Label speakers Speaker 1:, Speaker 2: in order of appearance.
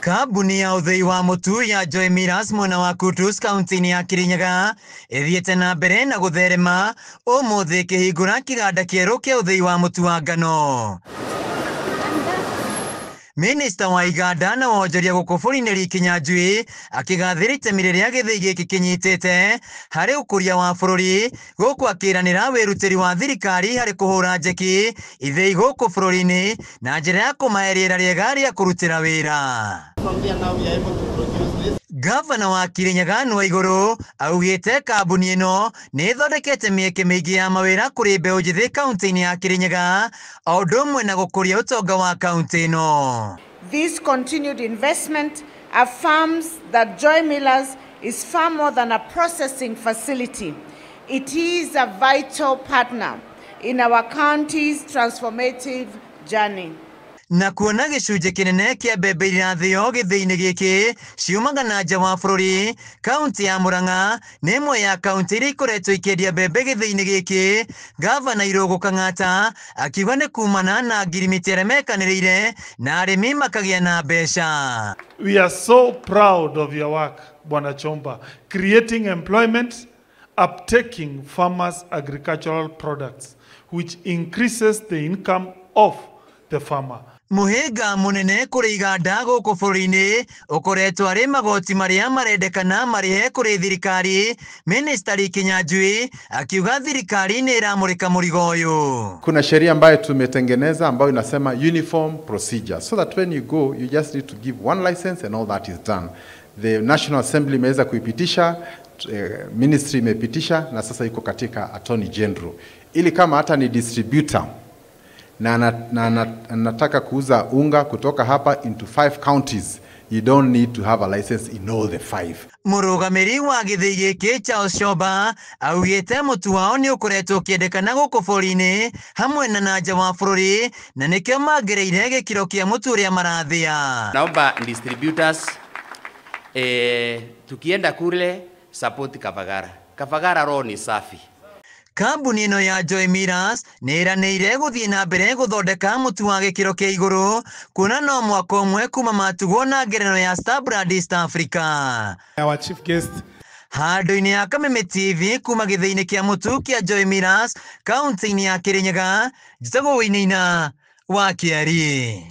Speaker 1: Kambuni ya ũthĩi wa mũtu ya Joy Millers mwena wa Kutus kaunti-inĩ ya Kirinyaga ĩthiĩte na mbere na gũtherema ũmũthĩ ĩkĩhingũra kĩganda kĩerũ kĩa ũthĩi wa mũtu wa ngano. Minista wa iganda na wonjoria gũkũ bũrũri-inĩ Lee Kinyanjui akĩgathĩrĩria itemi rĩrĩa gĩthĩi gĩkĩ kĩnyitĩte harĩ ũkũria wa bũrũri gũkũ akĩranĩra wĩrutĩri wa thirikari harĩ kũhũra njeki ithĩi gũkũ bũrũri-inĩ na njĩra ya kũmahe rĩera rĩega rĩa kũrutĩra wĩra. Gavana wa Kirinyaga Nwaigũrũ augĩte kambuni ĩno nĩ ĩthondekete mĩeke mĩingĩ ya mawĩra kũrĩ mbeũ njĩthĩ kaunti-inĩ ya Kirinyaga o ũndũ ũmwe na gũkũria ũtonga wa kaunti ĩno.
Speaker 2: This continued investment affirms that Joy Millers is far more than a processing facility. It is a vital partner in our county's transformative journey.
Speaker 1: Na kuona gĩcunjĩ kĩnene kĩa mbembe irathĩo gĩthĩi-inĩ gĩkĩ ciumaga na nja wa bũrũri, kaunti ya Murang'a nĩ ĩmwe ya kaunti iria ikoretwo ikĩendia mbembe gĩthĩi-inĩ gĩkĩ. Gavana Irũngũ Kang'ata akiuga nĩ kumana na ngirimiti arĩa mekanĩrĩire na arĩmi makagĩa na mbeca.
Speaker 3: We are so proud of your work, Bwana Chomba, creating employment, uptaking farmers' agricultural products, which increases the income of the farmer.
Speaker 1: Mũhĩnga mũnene kũrĩ iganda gũkũ bũrũri-inĩ ũkoretwo arĩ magoti marĩa marendekana marĩhe kũrĩ thirikari. Minista Lee Kinyanjui akiuga thirikari nĩ ĩramũrĩka mũrigo ũyũ.
Speaker 4: Kuna sheria ambayo tumetengeneza ambayo inasema uniform procedure so that when you go you just need to give one license and all that is done. The National Assembly imeweza kuipitisha, ministry imepitisha na sasa iko katika Attorney General. Ili kama hata ni distributor na nataka kuuza unga kutoka hapa into 5 counties, you don't need to have a license in all the 5.
Speaker 1: Mũrũgamĩrĩri wa gĩthĩi gĩkĩ Charles Chomba augĩte mũtu wao nĩ ũkoretwo ũkĩendekana gũkũ bũrũri-inĩ hamwe na nja wa bũrũri na nĩkĩo mangereire gĩkĩro kĩa mũtu ũrĩa marathĩa.
Speaker 5: Naomba distributors tukienda kule support Kavagara. Kavagara roho ni safi.
Speaker 1: Kambuni ĩno ya Joy Millers nĩ ĩranĩire gũthiĩ na mbere gũthondeka mũtu wa gĩkĩro kĩa igũrũ kuona no mwaka ũmwe kuma matugwo na ngerenwa ya Star Brand East Africa.
Speaker 6: Our chief guest
Speaker 1: handũ-inĩ ya Kameme TV kuma gĩthĩi-inĩ kĩa mũtu kĩa Joy Millers kaunti-inĩ ya Kirinyaga, njĩtagwo Wainaina wa Kĩari.